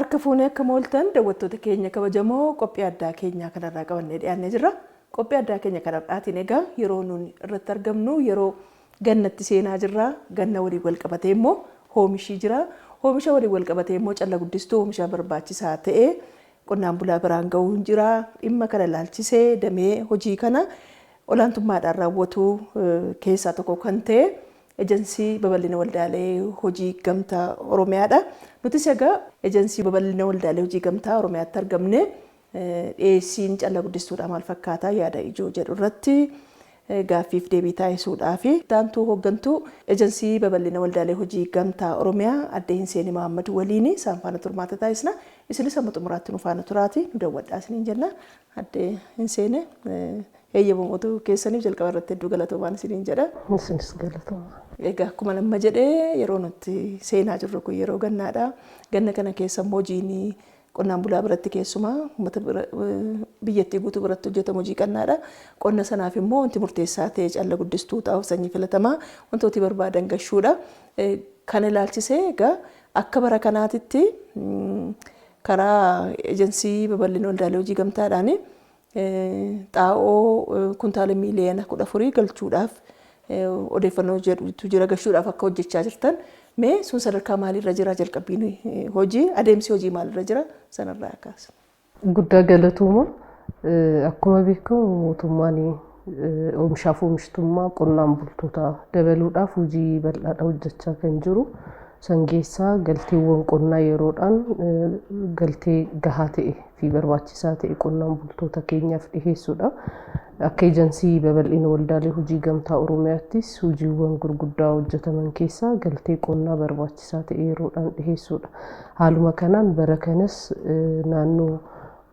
Harka fuunee akka mooltan daawwattoota keenya kabajamoo, qophii addaa keenyaa kanarraa qabannee dhiyaannee jirra. Qophii addaa keenya kanarraatiin egaa yeroo nuun irratti argamnu yeroo gannatti seenaa jirra. Ganna waliin wal qabatee immoo oomishii jira. Oomisha waliin wal qabatee immoo calla guddistuu oomisha barbaachisaa ta'e qonnaan bulaa biraan gahuun jira. Dhimma kana ilaalchisee damee hojii kana olaantummaadhaan raawwatu keessaa tokko kan ta'e Ejensii Babal'ina Waldaalee Hojii Gamtaa Oromiyaadha. Nutis egaa Ejensii Babal'ina Waldaalee Hojii Gamtaa Oromiyaatti argamne dhiyeessiin calla guddistuudhaa maal fakkaataa yaada ijoo jedhu irratti gaaffiif deebii taasisuudhaaf taantuu hooggantuu Ejensii Babal'ina Waldaalee Hojii Gamtaa Oromiyaa Addee Hinseenee Mahammad waliin isaan faana turmaata taasisna. Isinis hamma xumuraatti nu faana turaati nu daawwadhaa isiniin jenna. Addee Hinseenee, heeyyamamootu keessaniif jalqaba irratti hedduu galatoomaan isiniin jedha. Isinis galatoomaa. Egaa akkuma nama jedhee, yeroo nuti seenaa jirru kun yeroo gannaadha. Ganna kana keessa immoo hojiin qonnaan bulaa biratti, keessumaa uummata biyyattii guutuu biratti hojjetamu hojii qonnaadha. Qonna sanaaf immoo wanti murteessaa ta'e calla guddistuu, xaa'oo, sanyii filatamaa wantooti barbaadan gashuudha. Kana ilaalchisee egaa akka bara kanaatitti karaa Ejensii Babal'ina Waldaalee Hojii Gamtaadhaan xaa'oo kuntaala miiliyoona 14 galchuudhaaf odeeffannoo jedhutu jira, gashuudhaaf akka hojjechaa jirtan. Mee sun sadarkaa maaliirra jira? Jalqabbiin hojii, adeemsi hojii maalirra jira? Sanarraa kaasa. Guddaa galatooma. Akkuma beekamu mootummaan oomishaaf oomishtummaa qonnaan bultootaa dabaluudhaaf hojii bal'aadha hojjechaa kan jiru. San keessaa galteewwan qonnaa yeroodhaan galtee gahaa ta'e fi barbaachisaa ta'e qonnaan bultoota keenyaaf dhiheessuudha. Akka Ejensii Babal'ina Waldaalee Hojii Gamtaa Oromiyaattis hojiiwwan gurguddaa hojjetaman keessaa galtee qonnaa barbaachisaa ta'e yeroodhaan dhiheessuudha. Haaluma kanaan bara kanas naannoo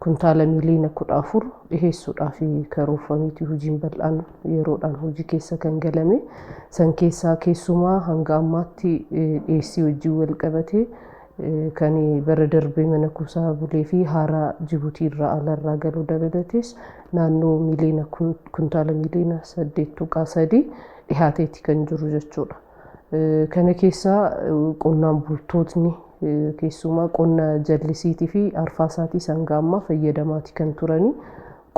kuntaala miiliyoona 14 dhiheessuudhaaf karoorfameeti hojiin bal'aan yeroodhaan hojii keessa kan galame. San keessaa keessumaa hanga ammaatti dhiyeessii wajjin wal qabatee kan bara darbee mana kuusaa bulee fi haaraa Jibuutii irraa alarraa galuu dabalatees naannoo kuntaala miiliyoona 8.3 dhihaateeti kan jiru jechuudha. Kana keessaa qonnaan bultootni keessumaa qonna jallisiitii fi arfaasaatii hanga ammaa fayyadamaati kan turanii,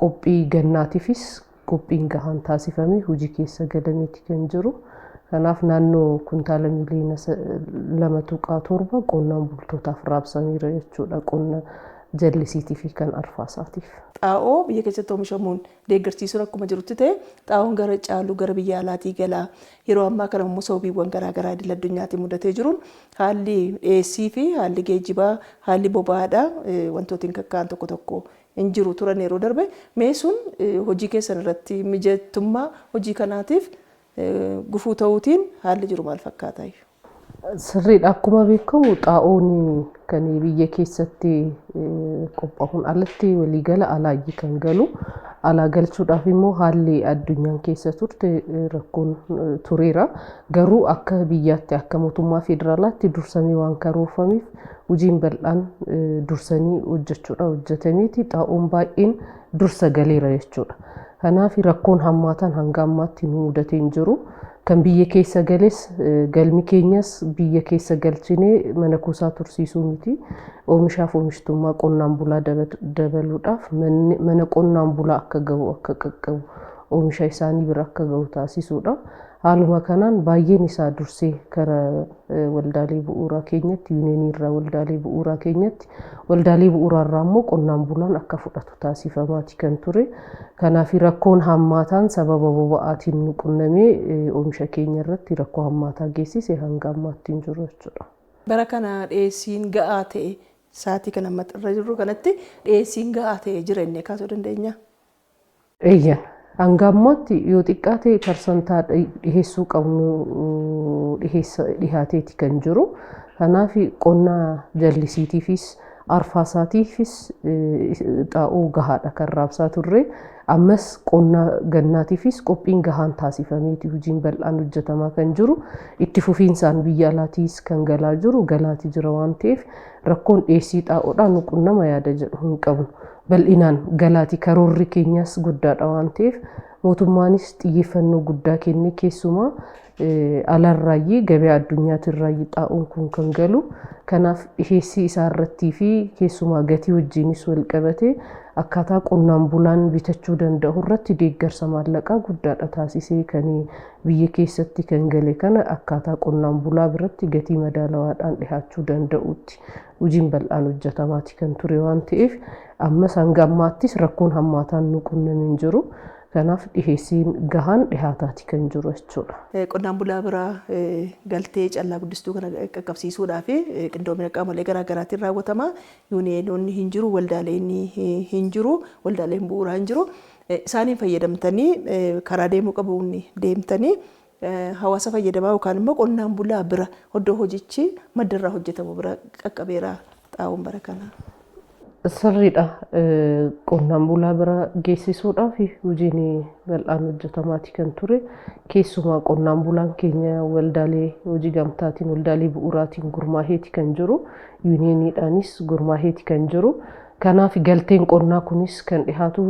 qophii gannaatiifis qophiin gahaan taasifamee hojii keessa galameeti kan jiru. Kanaaf naannoo kuntaala miiliyoona 2.7 qonnaan bultootaaf raabsameera jechuudha, qonna jallisiitii fi kan arfaasaatiif. Xaa'oo biyya keessatti oomishamuun deeggarsiisuun akkuma jirutti ta'e, xaa'oon gara caalu gara biyya alaatii galaa. Yeroo ammaa kana immoo sababiiwwan garaagaraa idil addunyaatiin mudatee jiruun haalli dhiyeessii fi haalli geejjibaa, haalli boba'aadha, wantootiin kakkaa'an tokko tokko hin jiru turan yeroo darbe. Mee sun hojii keessan irratti mijattummaa hojii kanaatiif gufuu ta'uutiin haalli jiru maal fakkaata? Sirriidha. Akkuma beekamu xaa'oon kan biyya keessatti qophaa'uun alatti waliigala alaayyii kan galu. Alaa galchuudhaaf immoo haalli addunyaan keessa turte rakkoon tureera. Garuu akka biyyaatti, akka mootummaa federaalaatti dursamee waan karoorfameef hojiin bal'aan dursanii hojjechuudha hojjetameeti xaa'oon baay'een dursa galeera jechuudha. Kanaaf rakkoon hammaataan hanga ammaatti nu mudatee hin jiru. Kan biyya keessa gales, galmi keenyas biyya keessa galchinee mana kuusaa tursiisuu miti. Oomishaaf oomishtummaa qonnaan bulaa dabaluudhaaf mana qonnaan bulaa akka gahu, akka qaqqabu, oomisha isaanii bira akka gahu taasisuudha. Haaluma kanaan baay'een isaa dursee karaa waldaalee bu'uuraa keenyatti, yuuniyeenii irraa waldaalee bu'uuraa keenyatti, waldaalee bu'uuraa irraa immoo qonnaan bulaan akka fudhatu taasifamaati kan ture. Kanaaf rakkoon hammaataan sababa boba'aatiin nu qunnamee oomisha keenya irratti rakkoo hammaataa geessise hanga ammaatti hin jiru jechuudha. Bara kana dhiyeessiin ga'aa ta'e, sa'aatii kana amma irra jirru kanatti dhiyeessiin ga'aa ta'e jira innee kaasuu dandeenya? Eeyyan. Hanga ammaatti yoo xiqqaate parsantaa dhiheessuu qabnu dhihaateeti kan jiru. Kanaaf qonna jallisiitiifis arfaasaatiifis xaa'oo gahaadha kan raabsaa turre. Ammas qonna gannaatiifis qophiin gahaan taasifameeti hojiin bal'aan hojjetamaa kan jiru. Itti fufiinsaan biyya alaatiis kan galaa jiru galaati jira waan ta'eef, rakkoon dhiyeessii xaa'oodhaan nu qunnama yaada jedhu hin qabnu. Bal'inaan galaati, karoorri keenyas guddaadha waan ta'eef Mootummaanis xiyyeeffannoo guddaa kenne, keessumaa alarraayyii gabaa addunyaatirraayyii xaa'oon kun kan galu. Kanaaf dhiheessii isaa irrattii fi keessumaa gatii wajjinis wal qabate akkaataa qonnaan bulaan bitachuu danda'u irratti deeggarsa maallaqaa guddaadha taasisee, kan biyya keessatti kan gale kana akkaataa qonnaan bulaa biratti gatii madaalawaadhaan dhihaachuu danda'utti hojiin bal'aan hojjetamaati kan ture waan ta'eef, ammas hanga ammaattis rakkoon hammaataan nu qunnamee hin jiru. Kanaaf dhiheessiin gahaan dhihaataati kan jiru jechuudha. Qonnaan bulaa biraa galtee callaa guddistuu kana qaqqabsiisuudhaaf qindoomina qaamolee garaa garaatiin raawwatama. Yuuniyeenoonni hin jiru, waldaaleen hin jiru, waldaaleen bu'uuraa hin jiru. Isaaniin fayyadamtanii karaa deemuu qabuun deemtanii hawaasa fayyadamaa yookaan immoo qonnaan bulaa bira iddoo hojichi maddarraa hojjetamu bira qaqqabeera xaa'oon bara kana? Sirriidha. Qonnaan bulaa bira geessisuudhaaf hojiin bal'aan hojjetamaati kan ture. Keessumaa qonnaan bulaan keenya waldaalee hojii gamtaatiin, waldaalee bu'uuraatiin gurmaaheeti kan jiru. Yuuniyeeniidhaanis gurmaaheeti kan jiru. Kanaaf galteen qonnaa kunis kan dhihaatu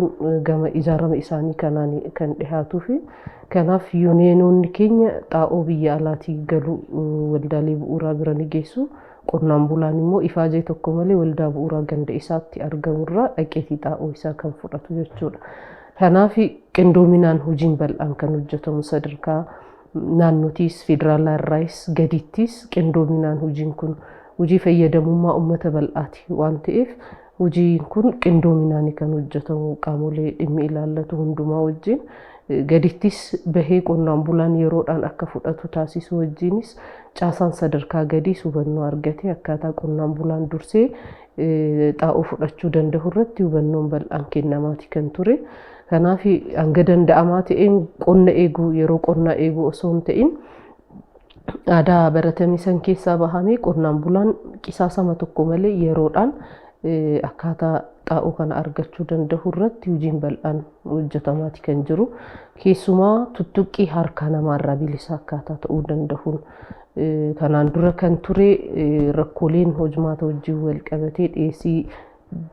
gama ijaarama isaanii kanaan kan dhihaatuu fi kanaaf yuuniyeenoonni keenya xaa'oo biyya alaatii galu waldaalee bu'uuraa bira ni geessu. Qonnaan bulaan immoo ifaajee tokko malee waldaa bu'uuraa ganda isaatti argamurraa dhaqeetii xaa'oo isaa kan fudhatu jechuudha. Kanaaf qindoominaan hojiin bal'aan kan hojjetamu sadarkaa naannootiis, federaalaa irraayis, gadittis qindoominaan hojiin kun hojii fayyadamummaa uummata bal'aati waan ta'eef, hojiin kun qindoominaan kan hojjetamu qaamolee dhimmi ilaallatu hundumaa wajjin, gadittis bahee qonnaan bulaan yeroodhaan akka fudhatu taasisuu wajjinis caasaan sadarkaa gadiis hubannoo argate akkaataa qonnaan bulaan dursee xaa'oo fudhachuu danda'u irratti hubannoon bal'aan kennamaati kan ture. Kanaaf hanga danda'amaa ta'een qonna eeguu, yeroo qonnaa eeguu osoo hin ta'in, aadaa baratame san keessaa bahamee qonnaan bulaan qisaasama tokko malee yeroodhaan akkaataa xaa'oo kana argachuu danda'u irratti hojiin bal'aan hojjetamaati kan jiru. Keessumaa tuttuqqii harka namaarraa bilisa akkaataa ta'uu danda'uun, kanaan dura kan ture rakkooleen hojmaata wajjin wal qabatee, dhiyeessii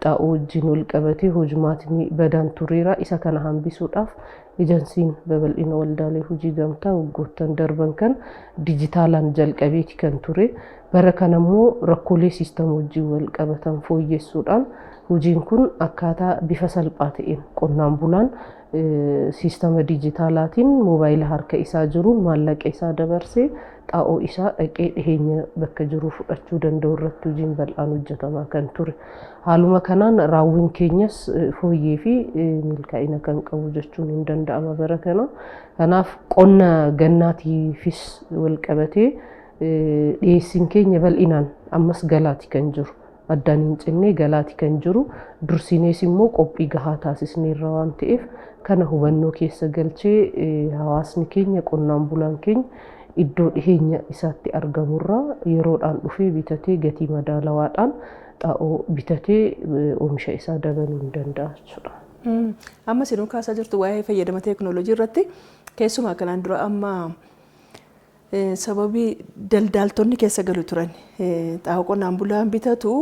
xaa'oo wajjin wal qabatee hojmaatni badaan tureera. Isa kana hambisuudhaaf ejansiin babal'ina waldaalee hojii gamtaa waggoottan darban kan dijitaalaan jalqabeeti kan ture. Bara kana immoo rakkoolee siistama wajjin wal qabatan fooyyessuudhaan hojiin kun akkaataa bifa salphaa ta'een qonnaan bulaan siistama dijitaalaatiin moobaayila harka isaa jiruun maallaqa isaa dabarsee xaa'oo isaa dhaqee dhiheenya bakka jiru fudhachuu danda'u irratti hojiin bal'aan hojjetamaa kan ture. Haaluma kanaan raawwiin keenyas fooyyee fi milkaa'ina kan qabu jechuun hin danda'ama bara kana. Kanaaf qonna gannaatiifis wal qabatee dhiyeessiin keenya bal'inaan ammas galaati kan jiru. Addaan hin cinne galaati kan jiru. Dursinees immoo qophii gahaa taasisneerra waan ta'eef, kana hubannoo keessa galchee hawaasni keenya, qonnaan bulaan keenya iddoo dhiheenya isaatti argamurraa yeroodhaan dhufee bitatee gatii madaalawaadhaan xaa'oo bitatee oomisha isaa dabaluu hin danda'a jechuudha. Amma isinuu kaasaa jirtu waa'ee fayyadama teekinooloojii irratti, keessumaa kanaan dura amma sababii daldaaltonni keessa galu turan, xaa'oo qonnaan bulaan bitatu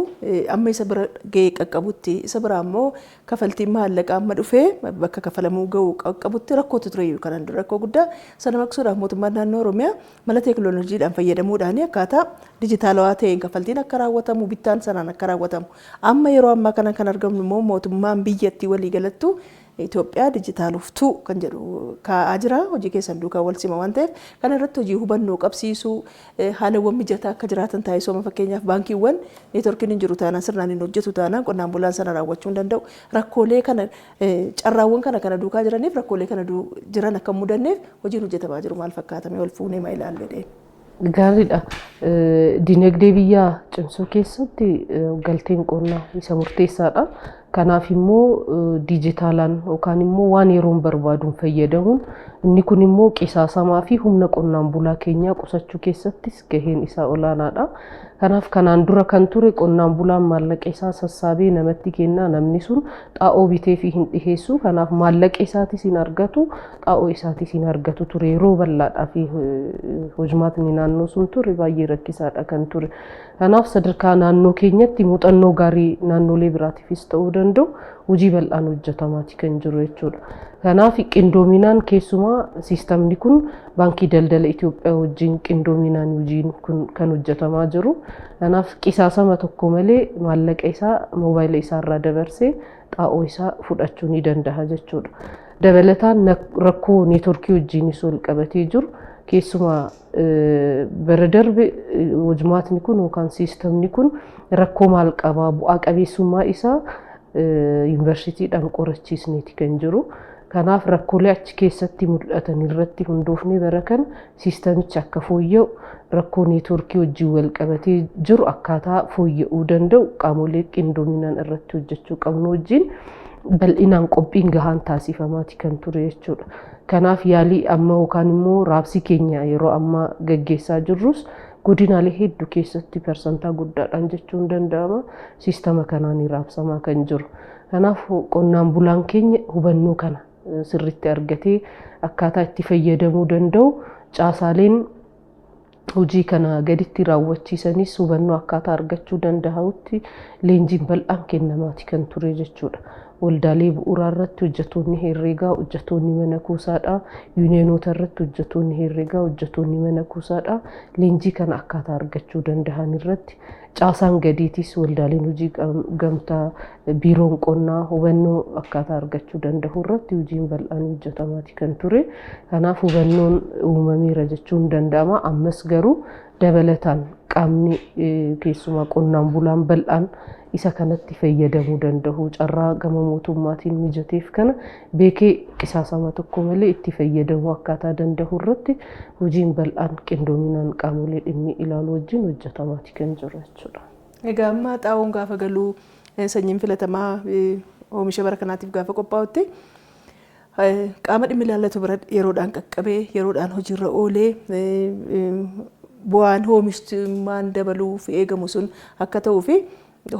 amma isa bira ga'ee qaqqabutti, isa biraa immoo kafaltiin maallaqaa amma dhufee bakka kafalamuu ga'u qaqqabutti rakkootu ture. Kanaan dura rakkoo guddaa sana maqsuudhaaf mootummaan naannoo Oromiyaa mala teekinooloojiidhaan fayyadamuudhaan akkaataa dijitaalawaa ta'een kafaltiin akka raawwatamu, bittaan sanaan akka raawwatamu, amma yeroo ammaa kana kan argamnu immoo mootummaan biyyattii walii galattu Itoophiyaa dijitaaloftuu kan jedhu kaa'aa jira. Hojii keessan duukaa wal sima waan ta'eef, kana irratti hojii hubannoo qabsiisuu, haalawwan mijataa akka jiraatan taasisuu, amma fakkeenyaaf baankiiwwan neetworkiin hin jiru taanaan, sirnaan hin hojjetu taanaan, qonnaan bulaan sana raawwachuu hin danda'u. Rakkoolee kana, carraawwan kana kana duukaa jiraniif rakkoolee kana jiran akka hin mudanneef hojiin hojjetamaa jiru maal fakkaatame? Wal fuunee maa ilaalle deema. Gaariidha. Dinagdee biyyaa cimsuu keessatti galteen qonnaa isa murteessaadha. Kanaaf immoo dijitaalaan yookaan immoo waan yeroon barbaaduun fayyadamuun, inni kun immoo qisaasamaa fi humna qonnaan bulaa keenyaa qusachuu keessattis gaheen isaa olaanaadha. Kanaaf kanaan dura kan ture qonnaan bulaan maallaqa isaa sassaabee namatti kennaa, namni sun xaa'oo bitee fi hin dhiheessu. Kanaaf maallaqa isaatis hin argatu, xaa'oo isaatis hin argatu ture. Yeroo bal'aadhaa fi hojmaatni naannoo sun ture baay'ee rakkisaadha kan ture. Kanaaf sadarkaa naannoo keenyatti muuxannoo gaarii naannolee biraatiifis ta'uu danda'u hojii bal'aan hojjetamaati kan jiru jechuudha. Kanaaf qindoominaan keessumaa siistamni kun Baankii Daldala Itoophiyaa wajjin qindoominaan hojiin kun kan hojjetamaa jiru. Kanaaf qisaasama tokko malee maallaqa isaa moobaayila isaarraa dabarsee xaa'oo isaa fudhachuu ni danda'a jechuudha. Dabalataan rakkoo neetworkii wajjinis wal qabatee jiru, keessumaa bara darbe hojmaatni kun yookaan siistamni kun rakkoo maal qabaa, bu'aa qabeessummaa isaa yuunivarsiitiidhaan qorachiisneeti kan jiru. Kanaaf rakkoolee achi keessatti mul'atan irratti hundoofnee bara kana siistamichi akka fooyya'u, rakkoo neetworkii wajjin wal qabatee jiru akkaataa fooyya'uu danda'u qaamolee qindoominaan irratti hojjechuu qabnu wajjin bal'inaan qophiin gahaan taasifamaati kan ture jechuudha. Kanaaf yaalii amma yookaan immoo raabsii keenya yeroo ammaa gaggeessaa jirrus godinaalee hedduu keessatti parsantaa guddaadhaan jechuun danda'ama siistama kanaan raabsamaa kan jiru. Kanaaf qonnaan bulaan keenya hubannoo kana sirriitti argatee akkaataa itti fayyadamuu danda'u, caasaaleen hojii kana gaditti raawwachiisanis hubannoo akkaataa argachuu danda'utti leenjiin bal'aan kennamaati kan ture jechuudha. Waldaalee bu'uuraa irratti hojjettoonni herreegaa, hojjettoonni mana kuusaadha. Yuuniyenoota irratti hojjettoonni herreegaa, hojjettoonni mana kuusaadha. Leenjii kana akkaataa argachuu danda'an irratti caasaan gadiitis, waldaaleen hojii gamtaa, biiroon qonnaa hubannoo akkaataa argachuu danda'u irratti hojiin bal'aan hojjetamaati kan ture. Kanaaf hubannoon uumameera jechuun danda'ama. Ammas garuu dabalataan qaamni keessumaa qonnaan bulaan bal'aan isa kanatti fayyadamuu danda'u, carraa gama mootummaatiin mijateef kana beekee qisaasama tokko malee itti fayyadamuu akkaataa danda'u irratti hojiin bal'aan qindoominaan qaamolee dhimmi ilaalu wajjin hojjetamaati kan jiru jechuudha. Egaa amma xaa'oon gaafa galuu, sanyiin filatamaa oomisha bara kanaatiif gaafa qophaa'utti qaama dhimmi ilaallatu bira yeroodhaan qaqqabee, yeroodhaan hojiirra oolee, bu'aan oomishtummaan dabaluuf eegamu sun akka ta'uu fi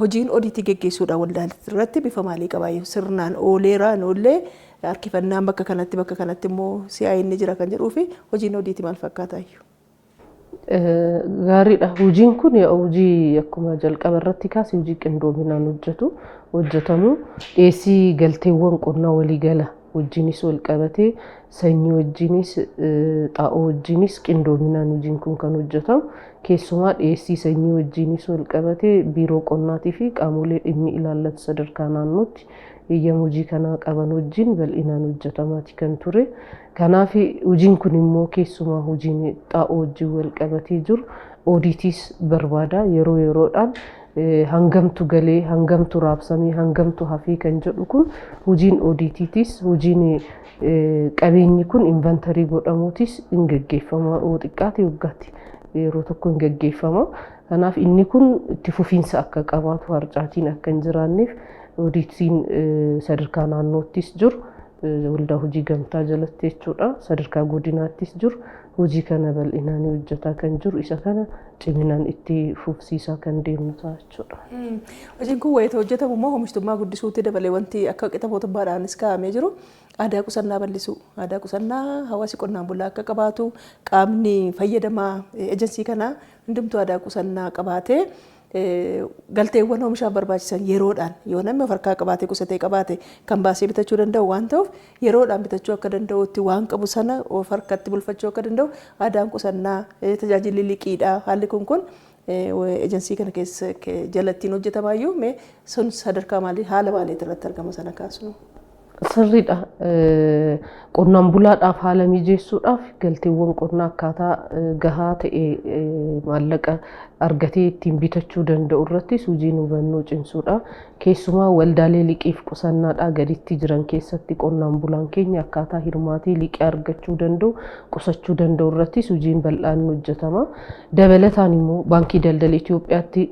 hojiin odiitii geggeessuudhaan waldaa irratti bifa maalii qabaa? Sirnaan ooleera oollee, harkifannaan bakka kanatti, bakka kanatti immoo si'aayinni jira kan jedhuu fi hojiin odiitii maal fakkaataayyuu? Gaariidha. Hojiin kun hojii akkuma jalqaba irratti kaase hojii qindoominaan hojjetamu, dhiyeessii galteewwan qonnaa waliigala wajjinis wal qabatee, sanyii wajjinis, xaa'oo wajjinis qindoominaan hojiin kun kan hojjetamu. Keessumaa dhiyeessii sanyii wajjinis wal qabatee biiroo qonnaatii fi qaamolee dhimmi ilaallatu sadarkaa naannootti eeyyama hojii kanaa qaban wajjin bal'inaan hojjetamaati kan ture. Kanaaf hojiin kun immoo keessumaa hojiin xaa'oo wajjin wal qabatee jiru oodiitiis barbaada. Yeroo yeroodhaan hangamtu galee, hangamtu raabsamee, hangamtu hafee kan jedhu kun hojiin oodiitiitis, hojiin qabeenyi kun invantarii godhamuutis hin gaggeeffama, yoo xiqqaate waggaatti yeroo tokko hin gaggeeffama. Kanaaf inni kun itti fufiinsa akka qabaatu, harcaatiin akka hin jiraanneef oodiitiin sadarkaa naannoottis jiru, waldaa hojii gamtaa jalatti jechuudha, sadarkaa godinaattis jiru hojii kana bal'inaan hojjetaa kan jiru, isa kana ciminaan itti fufsiisaa kan deemnu ta'a jechuudha. Hojiin kun wayita hojjetamu immoo oomishtummaa guddisuutti dabalee wanti akka qixa mootummaadhaanis kaa'amee jiru aadaa qusannaa bal'isuu, aadaa qusannaa hawaasi qonnaan bulaa akka qabaatu, qaamni fayyadamaa ejensii kanaa hundumtuu aadaa qusannaa qabaatee, galteewwan oomishaaf barbaachisan yeroodhaan yoo namni of harkaa qabaatee, qusatee qabaate kan baasee bitachuu danda'u waan ta'uuf, yeroodhaan bitachuu akka danda'utti, waan qabu sana of harkatti bulfachuu akka danda'u aadaan qusannaa, tajaajilli liqiidha, haalli kun ejensii kana keessa jalattiin hojjetamaayyuu, mee sun sadarkaa maalii, haala maaliitii irratti argama sana kaasnu? Sirriidha. Qonnaan bulaadhaaf haala mijeessuudhaaf, galteewwan qonnaa akkaataa gahaa ta'e maallaqa argatee ittiin bitachuu danda'u irrattis hojiin hubannoo cimsuudha. Keessumaa waldaalee liqiif qusannaadhaa gaditti jiran keessatti qonnaan bulaan keenya akkaataa hirmaatee liqii argachuu danda'u, qusachuu danda'u irrattis hojiin bal'aan hojjetama. Dabalataan immoo Baankii Daldala Itoophiyaatti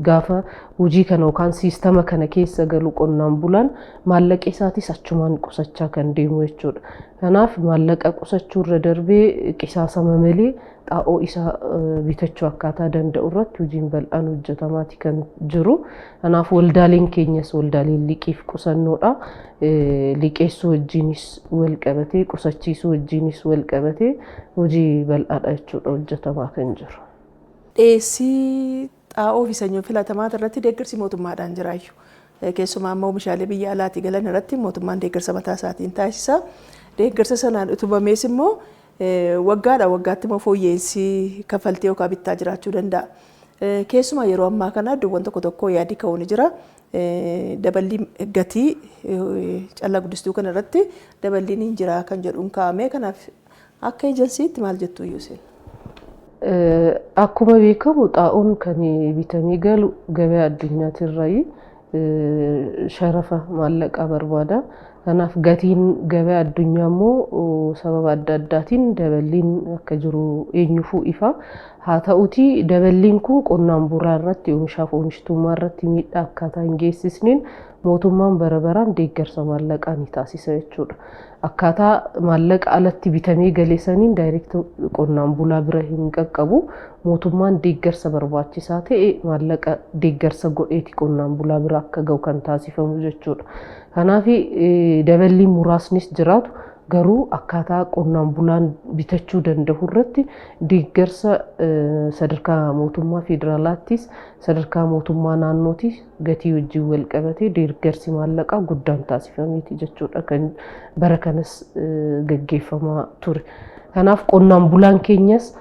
gaafa hojii kana yookaan siistama kana keessa galu qonnaan bulaan maallaqa isaatis achumaan qusachaa kan deemu jechuudha. Kanaaf maallaqa qusachuu irra darbee qisaasama malee xaa'oo isaa bitachuu akkaataa danda'u irratti hojiin bal'aan hojjetamaati kan jiru. Kanaaf waldaaleen keenyas waldaaleen liqiif qusannoodha. Liqeessuu wajjinis wal qabatee, qusachiisuu wajjinis wal qabatee hojii bal'aadha jechuudha hojjetamaa kan jiru. Dhiyeessii xaa'oo fi sanyii filatamaa irratti deeggarsi mootummaadhaan jiraayyuu. Keessumaa immoo oomishaalee biyya alaatii galan irratti mootummaan deeggarsa mataa isaatiin taasisa. Deeggarsa sanaan utubamees immoo waggaadha waggaatti immoo fooyya'insi kaffaltii yookaan bittaa jiraachuu danda'a. Keessumaa yeroo ammaa kana iddoowwan tokko tokko yaadi ka'uu ni jira. Daballi gatii callaa guddistuu kana irratti daballiin hin jira kan jedhuun kaa'ame. Kanaaf akka ejensiitti maal jettu iyyuu? Akkuma beekamu, xaa'oon kan bitamee galu gabaa addunyaatirraayi, sharafa maallaqaa barbaada. Kanaaf gatiin gabaa addunyaa immoo sababa adda addaatiin daballiin akka jiru eenyufuu ifa. Haa ta'uti, daballiin kun qonnaan bulaa irratti, oomishaaf oomishtummaa irratti miidhaa akkaataa hin geessisneen mootummaan bara baraan deeggarsa maallaqaa ni taasisa jechuudha. Akkaataa maallaqa alatti bitamee galee saniin direct qonnaan bulaa bira hin qaqqabu. Mootummaan deeggarsa barbaachisaa ta'e maallaqa deeggarsa godheeti qonnaan bulaa bira akka ga'u kan taasifamu jechuudha. Kanaaf daballiin muraasnis jiraatu, garuu akkaataa qonnaan bulaan bitachuu danda'u irratti deeggarsa sadarkaa mootummaa federaalaattis, sadarkaa mootummaa naannootis gatii wajjin wal qabatee deeggarsi maallaqaa guddaan taasifameeti jechuudha kan bara kanas gaggeeffamaa ture. Kanaaf qonnaan bulaan keenyas,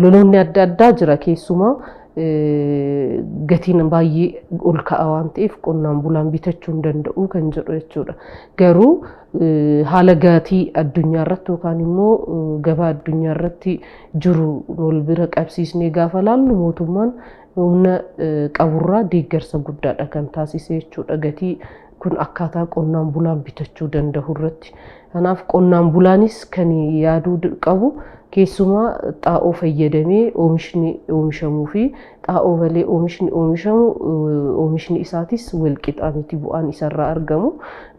loloonni adda addaa jira, keessumaa gatiin baay'ee ol ka'a waan ta'eef qonnaan bulaan bitachuu hin danda'u kan jedhu jechuudha. Garuu haala gatii addunyaa irratti yookaan immoo gabaa addunyaa irratti jiru wal bira qabsiisnee gaafa laallu, mootummaan humna qaburraa deeggarsa guddaadha kan taasise jechuudha. Gatii kun akkaataa qonnaan bulaan bitachuu danda'u irratti. Kanaaf qonnaan bulaanis kan yaaduu qabu, keessumaa xaa'oo fayyadamee oomishni oomishamuu fi xaa'oo malee oomishni oomishamu, oomishni isaatis wal qixa miti bu'aan isarraa argamu.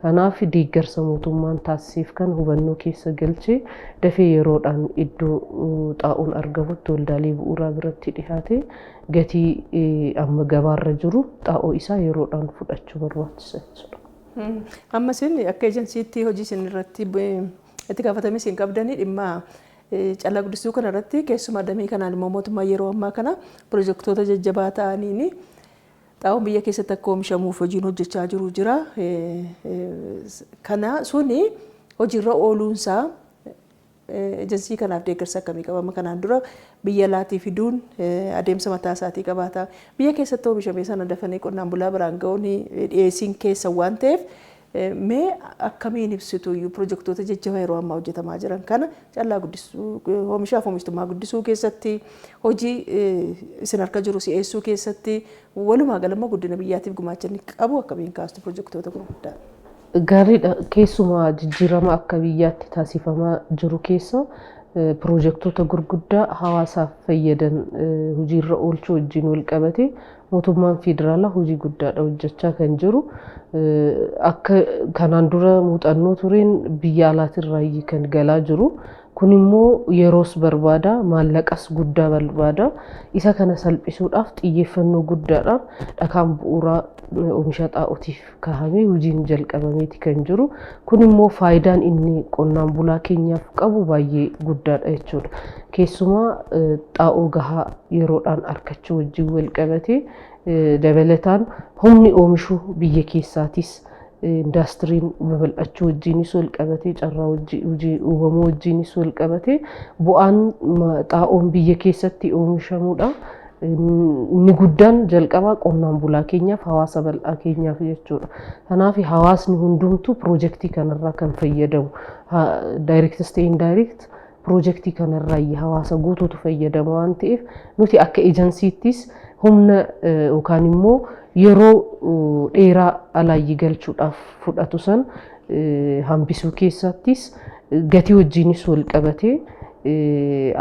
Kanaaf deeggarsa mootummaan taasiseef kan hubannoo keessa galchee dafee yeroodhaan iddoo xaa'oon argamutti waldaalee bu'uuraa biratti dhihaate gatii amma gabaarra jiru xaa'oo isaa yeroodhaan fudhachuu barbaachisa jechuudha. Amma isin akka ejensiitti hojii isin irratti itti gaafatamee isin qabdanii dhimma callaa guddistuu kana irratti, keessumaa damee kanaan immoo mootummaa yeroo ammaa kana pirojektoota jajjabaa ta'aniin xaa'oon biyya keessatti akka oomishamuuf hojiin hojjechaa jiru jira. Kana suni hojiirra ooluunsaa ejensii kanaaf deeggarsa akkamii qaba? Kanaan dura biyya alaatii fiduun adeemsa mataa isaatii qabaata. Biyya keessatti oomishamee sana dafanii qonnaan bulaa biraan ga'uun dhiyeessiin keessa waan ta'eef, mee akkamiin ibsitu iyyuu pirojektoota jajjabaa yeroo ammaa hojjetamaa jiran kana, callaa guddisuu, oomishaaf oomishtummaa guddisuu keessatti, hojii isin harka jiru si'eessuu keessatti, walumaa galama guddina biyyaatiif gumaacha inni qabu akkamiin kaastu pirojektoota gurguddaa? Gaariidha. Keessumaa jijjiirama akka biyyaatti taasifamaa jiru keessa pirojektoota gurguddaa hawaasaaf fayyadan hojiirra oolchuu wajjin wal qabate mootummaan federaalaa hojii guddaadha hojjechaa kan jiru. Akka kanaan dura muuxannoo tureen biyya alaatirraa kan galaa jiru. Kun immoo yeroos barbaada, maallaqas guddaa barbaada. Isa kana salphisuudhaaf xiyyeeffannoo guddaadhaan dhakaan bu'uuraa oomisha xaa'ootiif kaa'amee hojiin jalqabameeti kan jiru. Kun immoo faayidaan inni qonnaan bulaa keenyaaf qabu baay'ee guddaadha jechuudha. Keessumaa xaa'oo gahaa yeroodhaan argachuu wajjin wal qabatee, dabalataan humni oomishuu biyya keessaatis indaastiriin babal'achuu wajjinis wal qabatee, carraa hojii uumamuu wajjinis wal qabatee, bu'aan xaa'oon biyya keessatti oomishamudha. Inni guddaan jalqabaa qonnaan bulaa keenyaaf, hawaasa bal'aa keenyaaf jechuudha. Kanaaf hawaasni hundumtuu piroojeektii kanarraa kan fayyadamu, directis ta'e indirect, piroojeektii kanarraa hawaasa guutuutu fayyadama waan ta'eef, nuti akka ejensiittis humna yookaan immoo yeroo dheeraa alaayyii galchuudhaaf fudhatu san hambisuu keessattis, gatii wajjinis wal qabatee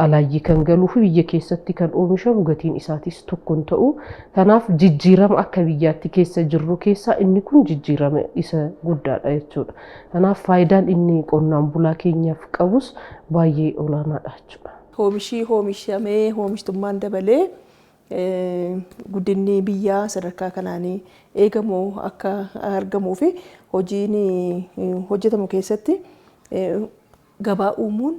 alaayyii kan galuu fi biyya keessatti kan oomishamu gatiin isaatis tokko hin ta'u. Kanaaf jijjiirama akka biyyaatti keessa jirru keessaa inni kun jijjiirama isa guddaadha jechuudha. Kanaaf faayidaan inni qonnaan bulaa keenyaaf qabus baay'ee olaanaadha jechuudha. Oomishii oomishamee oomishtummaan dabalee guddinni biyyaa sadarkaa kanaan eegamu akka argamuu fi hojiin hojjetamu keessatti gabaa uumuun,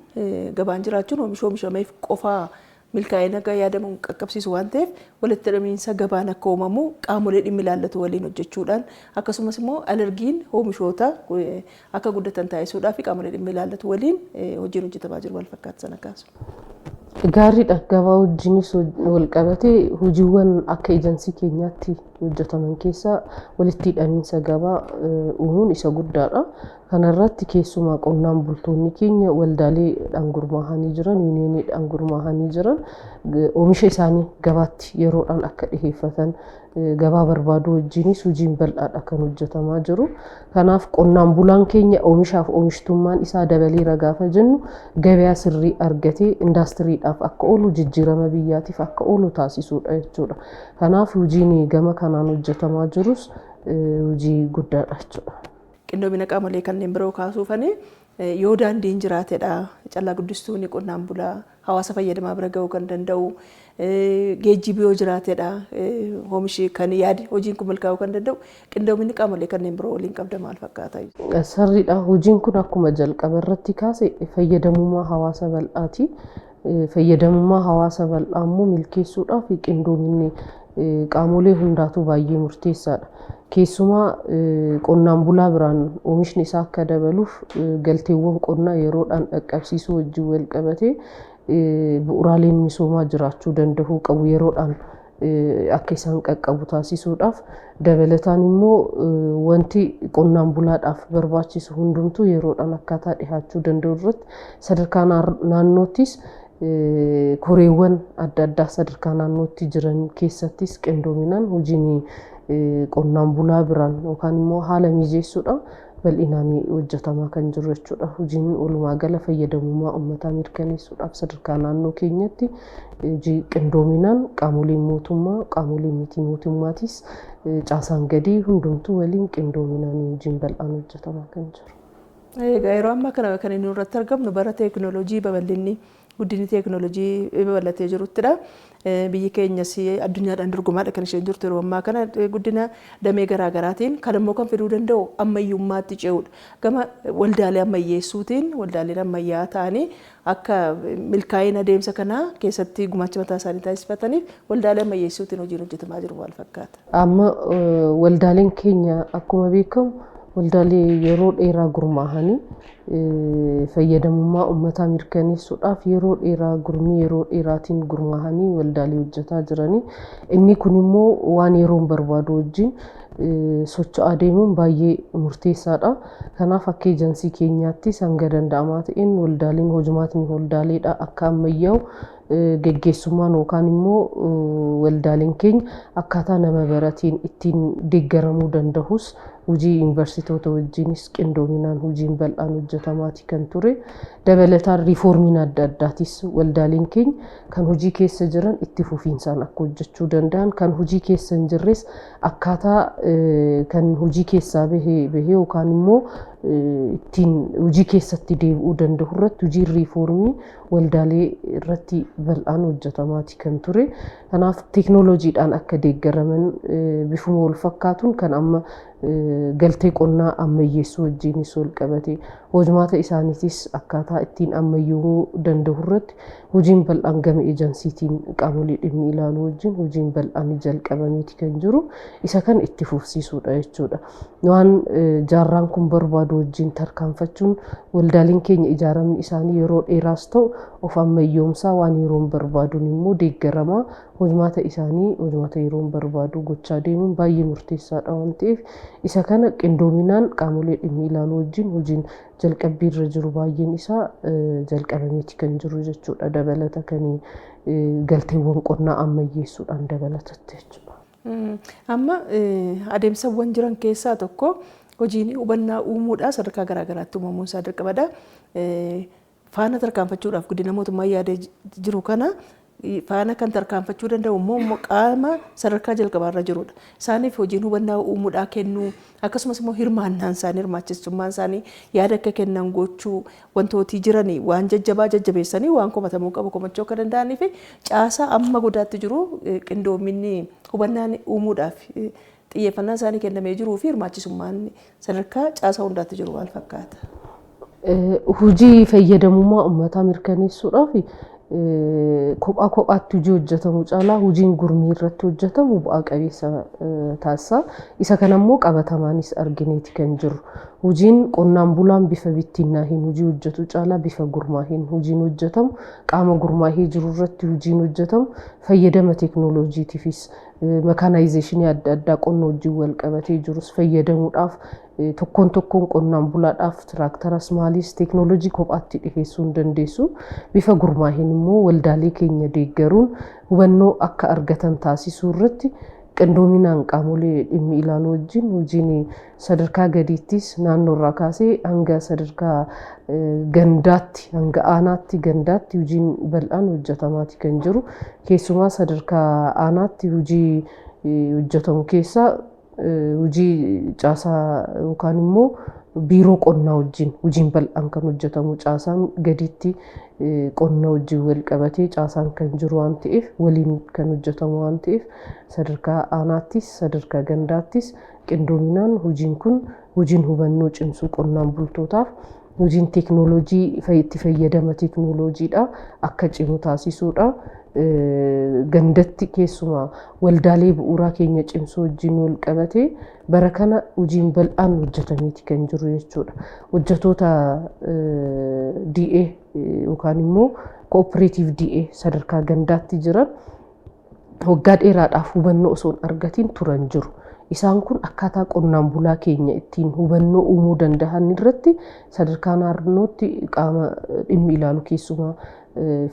gabaan jiraachuun oomisha oomishameef qofaa Milkaa'ina yaadamuun qaqqabsiisu waan ta'eef, walitti hidhamiinsa gabaan akka uumamu qaamolee dhimmi ilaallatu waliin hojjechuudhaan, akkasumas immoo alergiin oomishoota akka guddatan taasisuudhaa fi qaamolee dhimmi ilaallatu waliin hojiin hojjetamaa jiru wal fakkaata sana kaasu. Gaariidha. Gabaa wajjinis wal qabatee hojiiwwan akka ejansii keenyaatti hojjetaman keessaa walitti hidhamiinsa gabaa uumuun isa guddaadha. Kanarratti keessumaa qonnaan bultoonni keenya waldaaleedhaan gurmaa'anii jiran, yuuniyeeniidhaan gurmaa'anii jiran, oomisha isaanii gabaatti yeroodhaan akka dhiheeffatan gabaa barbaaduu wajjinis hojiin bal'aadha kan hojjetamaa jiru. Kanaaf qonnaan bulaan keenya oomishaaf oomishtummaan isaa dabaleera gaafa jennu, gabayaa sirrii argatee indaastiriidhaaf akka oolu, jijjiirama biyyaatiif akka oolu taasisuudha jechuudha. Kanaaf hojiin gama kanaan hojjetamaa jirus hojii guddaadha jechuudha. Qindoomina qaamolee kanneen biroo kaasuufani, yoo daandiin jiraatedha callaa guddistuun qonnaan bulaa hawaasa fayyadamaa bira ga'uu kan danda'u, geejjibi yoo jiraatedha oomishi kan yaadi hojiin kun milkaa'uu kan danda'u. Qindoominni qaamolee kanneen biroo waliin qabda maal fakkaata? Sirriidha. Hojiin kun akkuma jalqaba irratti kaase fayyadamummaa hawaasa bal'aati. Fayyadamummaa hawaasa bal'aa immoo milkeessuudhaaf qindoominni qaamolee hundaatu baay'ee murteessaadha. Keessumaa qonnaan bulaa biraan oomishni isaa akka dabaluuf galteewwan qonnaa yeroodhaan dhaqqabsiisuu wajjin wal qabatee bu'uuraaleen misoomaa jiraachuu danda'uu qabu, yeroodhaan akka isaan qaqqabu taasisuudhaaf. Dabalataan immoo wanti qonnaan bulaadhaaf barbaachisu hundumtuu yeroodhaan akkaataa dhihaachuu danda'u irratti sadarkaa naannoottis koreewwan adda addaa sadarkaa naannootti jiran keessattis qindoominaan hojiin qonnaan bulaa biraan yookaan immoo haala mijeessuudhaan bal'inaan hojjetamaa kan jiru jechuudha. Hojiin walumaa gala fayyadamummaa uummataa mirkaneessuudhaaf sadarkaa naannoo keenyatti hojii qindoominaan qaamoleen mootummaa, qaamoleen miti mootummaatis, caasaan gadii hundumtuu waliin qindoominaan hojiin bal'aan hojjetamaa kan jiru. Egaa yeroo ammaa kana kan inni irratti argamnu bara teekinooloojii, babal'inni guddinni teekinooloojii babal'atee jiruttidha. Biyyi keenyas addunyaadhaan dorgomaadha kan isheen jirtu yeroo ammaa kana guddina damee garaagaraatiin. Kan immoo kan fiduu danda'u ammayyummaatti ce'uudha. Gama waldaalee ammayyeessuutiin waldaaleen ammayyaa ta'anii akka milkaa'ina adeemsa kanaa keessatti gumaacha mataa isaanii taasifataniif waldaalee ammayyeessuutiin hojiin hojjetamaa jiru maal fakkaata? Amma waldaaleen keenya akkuma beekamu waldaalee yeroo dheeraa gurmaa'anii fayyadamummaa uummataa mirkaneessuudhaaf yeroo dheeraa gurmii yeroo dheeraatiin gurmaa'anii waldaalee hojjetaa jiranii. Inni kun immoo waan yeroon barbaadu wajjin socho'aa deemuun baay'ee murteessaadha. Kanaaf akka eejansii keenyaattis hanga danda'amaa ta'een waldaaleen hojimaatni waldaaleedha akka ammayyaa'u, geggeessummaan yookaan immoo waldaaleen keenya akkaataa nama barateen ittiin deeggaramuu danda'us hojii yuunivarsiitoota wajjinis qindoominaan hojiin bal'aan hojjetamaati kan ture. Dabalataan riifoormiin adda addaatis waldaaleen keenya kan hojii keessa jiran itti fufiinsaan akka hojjechuu danda'an, kan hojii keessa hin jirres akkaataa kan hojii keessaa bahee bahee yookaan immoo ittiin hojii keessatti deebi'uu danda'u irratti hojiin riifoormii waldaalee irratti bal'aan hojjetamaati kan ture. Kanaaf teekinooloojiidhaan akka deeggaraman bifuma wal fakkaatuun kan amma galtee qonnaa ammayyeessuu wajjinis wal qabate hojmaata isaaniitis akkaataa ittiin ammayyoomuu danda'u irratti hojiin bal'aan gama eejansiitiin qaamolee dhimmi ilaaluu wajjin hojiin bal'aan jalqabameeti kan jiru, isa kan itti fufsiisuudha jechuudha. Waan jaarraan kun barbaadu wajjin tarkaanfachuun waldaaleen keenya ijaaramni isaanii yeroo dheeraas ta'u of ammayyoomsaa, waan yeroon barbaaduun immoo deeggaramaa, hojmaata isaanii hojmaata yeroon barbaadu gochaa deemuun baay'ee murteessaadha waan ta'eef, isa kana qindoominaan qaamolee dhimmi ilaaluu wajjin hojiin jalqabbii irra jiru baay'een isaa jalqabameeti kan jiru jechuudha. Dabalata kan galteewwan qonnaa ammayyeessuudhaan dabalatatti jechuudha. Amma adeemsawwan jiran keessaa tokko hojiin hubannaa uumuudha, sadarkaa garaagaraatti uumamuun isaa dirqamadha. Faana tarkaanfachuudhaaf guddina mootummaa yaadee jiru kana faana kan tarkaanfachuu danda'u immoo qaama sadarkaa jalqabaarra jirudha. Isaaniif hojiin hubannaa uumuudhaa kennuu, akkasumas immoo hirmaannaan isaanii, hirmaachisummaan isaanii, yaada akka kennan gochuu, wantootii jiranii waan jajjabaa jajjabeessanii waan komatamuu qabu komachuu akka danda'anii fi caasaa amma godaatti jiru qindoominni hubannaan uumuudhaaf xiyyeeffannaa isaanii kennamee jiruu fi hirmaachisummaan sadarkaa caasaa hundaatti jiru maal fakkaata? Hojii fayyadamummaa uummataa mirkaneessuudhaaf Kophaa kophaatti hojii hojjetamu caalaa hojiin gurmii irratti hojjetamu bu'aa qabeessa taasisa. Isa kanammoo qabatamaanis argineeti kan jiru. Hojiin qonnaan bulaan bifa bittinnaahiin hojii hojjetu caalaa bifa gurmaahiin hojiin hojjetamu, qaama gurmaahee jiru irratti hojiin hojjetamu, fayyadama teeknooloojiitiifis, mekaanaayizeeshinii adda addaa qonna wajjin wal qabatee jirus fayyadamuudhaaf, tokkoon tokkoon qonnaan bulaadhaaf tiraaktaras maalis teeknooloojii kophaatti dhiheessuu hin dandeessu. Bifa gurmaahiin immoo waldaalee keenya deeggaruun hubannoo akka argatan taasisuu irratti qindoominaan qaamolee dhimmi ilaalu wajjin hojiin sadarkaa gadiittis, naannoo irraa kaasee hanga sadarkaa gandaatti, hanga aanaatti, gandaatti hojiin bal'aan hojjetamaati kan jiru. Keessumaa sadarkaa aanaatti hojii hojjetamu keessaa hojii caasaa yookaan immoo biiroo qonnaa wajjin hojiin bal'aan kan hojjetamu, caasaan gaditti qonna wajjin wal qabatee caasaan kan jiru waan ta'eef, waliin kan hojjetamu waan ta'eef, sadarkaa aanaattis sadarkaa gandaattis qindoominaan hojiin kun, hojiin hubannoo cimsuu qonnaan bultootaaf, hojiin teeknooloojii itti fayyadama teeknooloojiidha akka cimu taasisuudha. Gandatti keessumaa waldaalee bu'uuraa keenya cimsuu wajjin wal qabatee bara kana hojiin bal'aan hojjetameeti kan jiru jechuudha. Hojjetoota DA yookaan immoo cooperative DA sadarkaa gandaatti jiran waggaa dheeraadhaaf hubannoo osoo hin argatiin turan jiru. Isaan kun akkaataa qonnaan bulaa keenya ittiin hubannoo uumuu danda'an irratti sadarkaa naannootti qaama dhimmi ilaalu, keessumaa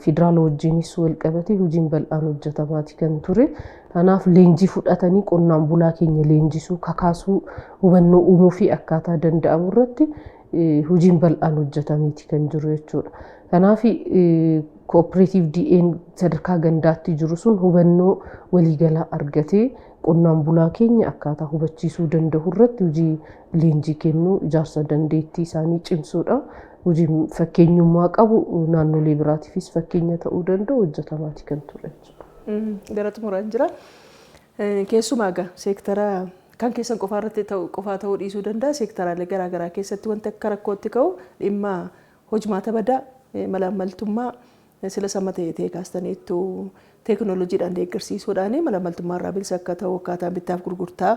federaala wajjinis wal qabatee hojiin bal'aan hojjetamaati kan ture. Kanaaf leenjii fudhatanii qonnaan bulaa keenya leenjisuu, kakaasuu, hubannoo uumuu fi akkaataa danda'amu irratti hojiin bal'aan hojjetameeti kan jiru jechuudha. Kanaaf cooperative DA'n sadarkaa gandaatti jiru sun hubannoo waliigalaa argatee qonnaan bulaa keenya akkaataa hubachiisuu danda'u irratti hojii leenjii kennuu, ijaarsa dandeettii isaanii cimsuudha. Hojii fakkeenyummaa qabu, naannolee biraatiifis fakkeenya ta'uu danda'u hojjetamaati kan ture jechuudha. Gara xumuraan jira. Keessumaa egaa seektara kan keessan qofaa irratti ta'u qofaa ta'uu dhiisuu danda'a. Seektaraalee garaagaraa keessatti wanti akka rakkootti ka'u dhimma hojmaata badaa, malaammaltummaa, sila sama ta'e ta'e kaastaniittu, teeknooloojiidhaan deeggarsiisuudhaan malaammaltummaa irraa bilisa akka ta'u, akkaataa bittaaf gurgurtaa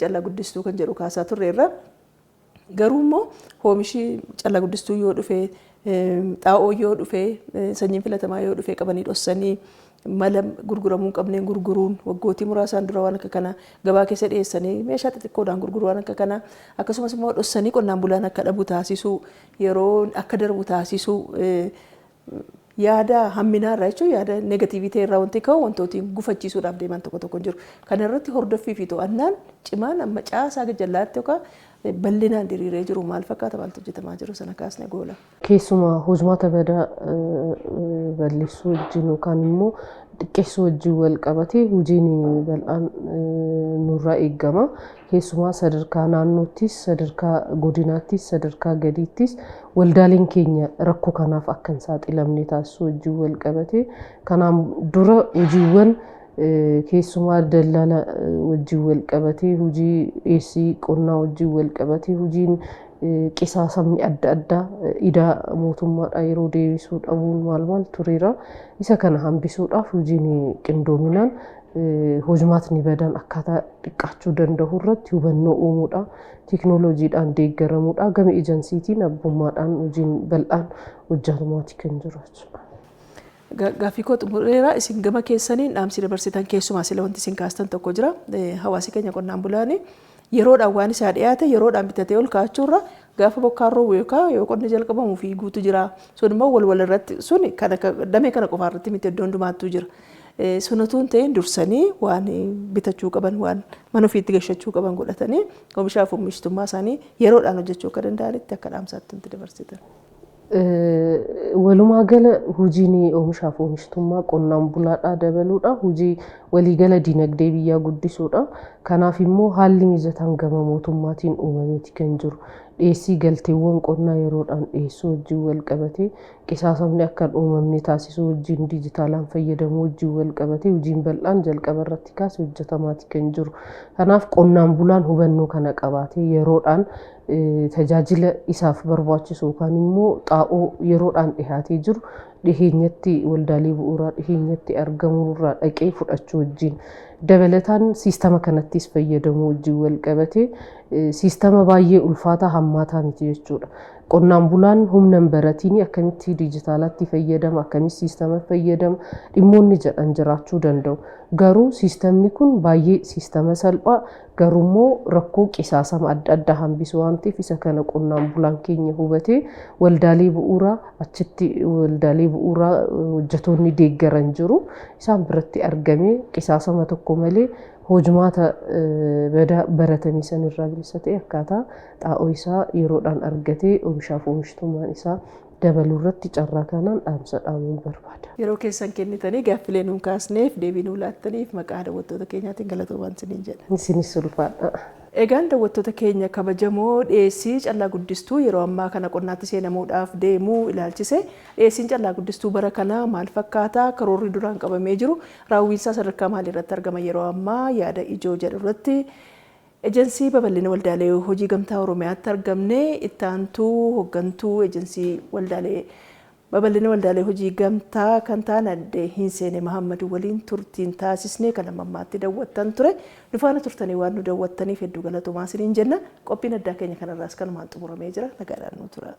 callaa guddistuu kan jedhu kaasaa turreerra. Garuu immoo oomishi callaa guddistuu yoo dhufe, xaa'oo yoo dhufe, sanyiin filatamaa yoo dhufe, qabanii dhossanii mala gurguramuu hin qabneen gurguruun, waggootii muraasaan dura waan akka kana gabaa keessa dhiyeessanii meeshaa xixiqqoodhaan gurguruu, waan akka kana, akkasumas immoo dhossanii qonnaan bulaan akka dhabu taasisuu, yeroo akka darbu taasisuu, yaada hamminaa irraa jechuun yaada negative irraa wanti ka'u wantooti gufachiisuudhaaf deeman tokko tokko jiru. Kana irratti hordoffii fi to'annaan cimaan amma caasaa gajjallaatti yookaan bal'inaan diriiree jiru maal fakkaata, maaltu hojjetamaa jiru, sana kaasne goola? Keessumaa hojmaata badaa balleessuu wajjin yookaan immoo xiqqeessuu wajjin wal qabatee hojiin bal'aan nurraa eegama. Keessumaa sadarkaa naannoottis, sadarkaa godinaattis, sadarkaa gadiittis waldaaleen keenya rakkoo kanaaf akka hin saaxilamne taasisuu wajjin wal qabatee, kanaan dura hojiiwwan keessumaa daldala wajjin wal qabatee, hojii dhiyeessii qonnaa wajjin wal qabatee, hojiin qisaasamni adda addaa, idaa mootummaadhaa yeroo deebisuu dhabuun maal maal tureera. Isa kana hambisuudhaaf hojiin qindoominaan hojmaatni badaan akkaataa xiqqaachuu danda'u irratti hubannoo uumuudha. Teeknooloojiidhaan deeggaramuudha. Gama ejensiitiin abbummaadhaan hojiin bal'aan hojjetamaati kan jiru jechuudha. Gaaffii koo xumureera. Isin gama keessaniin dhaamsi dabarsitan, keessumaa sila wanti isin kaastan tokko jira. Hawaasi keenya qonnaan bulaani yeroodhaan waan isaa dhiyaate yeroodhaan bitatee ol kaa'achuurra gaafa bokkaan roobu yookaan yoo qonni jalqabamu fiiguutu jira. Sun immoo wal wal irratti, sun kana damee kana qofaa irratti miti, iddoo hundumaattuu jira. Sun utuu hin ta'in dursanii waan bitachuu qaban, waan mana ofiitti gashachuu qaban godhatanii oomishaaf oomishtummaa isaanii yeroodhaan hojjechuu akka danda'anitti akka dhaamsaatti wanti dabarsitan. Walumaa gala hojiin oomishaaf oomishtummaa qonnaan bulaadhaa dabaluudha. Hojii waliigala dinagdee biyyaa guddisuudha. Kanaaf immoo haalli mijataan gama mootummaatiin uumameeti kan jiru. Dhiyeessii galteewwan qonnaa yeroodhaan dhiyeessuu wajjin wal qabatee, qisaasamni akka hin uumamne taasisuu wajjin, dijitaalaan fayyadamuu wajjin wal qabatee hojiin bal'aan jalqaba irratti kaase hojjetamaati kan jiru. Kanaaf qonnaan bulaan hubannoo kana qabaatee yeroodhaan tajaajila isaaf barbaachisu yookaan immoo xaa'oo yeroodhaan dhiyaatee jiru Dhiheenyatti waldaalee bu'uuraa dhiheenyatti argamurraa dhaqee fudhachuu wajjin dabalataan siistama kanattis fayyadamuu wajjin wal qabatee siistama baay'ee ulfaataa hammaataa miti jechuudha. Qonnaan bulaan humna hin baratiin akkamitti dijitaalatti fayyadama, akkamitti siistama fayyadama dhimmoonni jedhan jiraachuu danda'u. Garuu siistamni kun baay'ee siistama salphaa, garuummoo rakkoo qisaasama adda addaa hambisu waan ta'eef, isa kana qonnaan bulaan keenya hubatee waldaalee bu'uuraa achitti waldaalee bu'uuraa hojjetoonni deeggaran jiru, isaan biratti argamee qisaasama tokko malee hojmaata badaa baratame sanirraa bilisa ta'e akkaataa xaa'oo isaa yeroodhaan argatee oomishaaf oomishtummaan isaa dabaluu irratti carraa kanaan dhaamsa dhaamuun barbaada. Yeroo keessan kennitanii gaaffilee nuun kaasneef deebii nuu laattaniif maqaa daawwattoota keenyaatiin galatoomaa isiniin jedha. Isinis ulfaadha. Egaan daawwattoota keenya kabajamoo, dhiyeessii callaa guddistuu yeroo ammaa kana qonnaatti seenamuudhaaf deemuu ilaalchise, dhiyeessiin callaa guddistuu bara kanaa maal fakkaata, karoorri duraan qabamee jiru raawwiinsaa sadarkaa maalii irratti argama yeroo ammaa yaada ijoo jedhu irratti Ejensii Babal'ina Waldaalee Hojii Gamtaa Oromiyaatti argamne itti aantuu hooggantuu ejensii waldaalee babal'ina waldaalee hojii gamtaa kan ta'an Aadde Hinseene Mahammad waliin turtiin taasisne kan amma ammaatti daawwattan ture. Nu faana turtanii waan nu daawwattaniif hedduu galatoomaa isiniin jenna. Qophiin addaa keenya kanarraas kanumaan xumuramee jira. Nagaadhaan nu tura.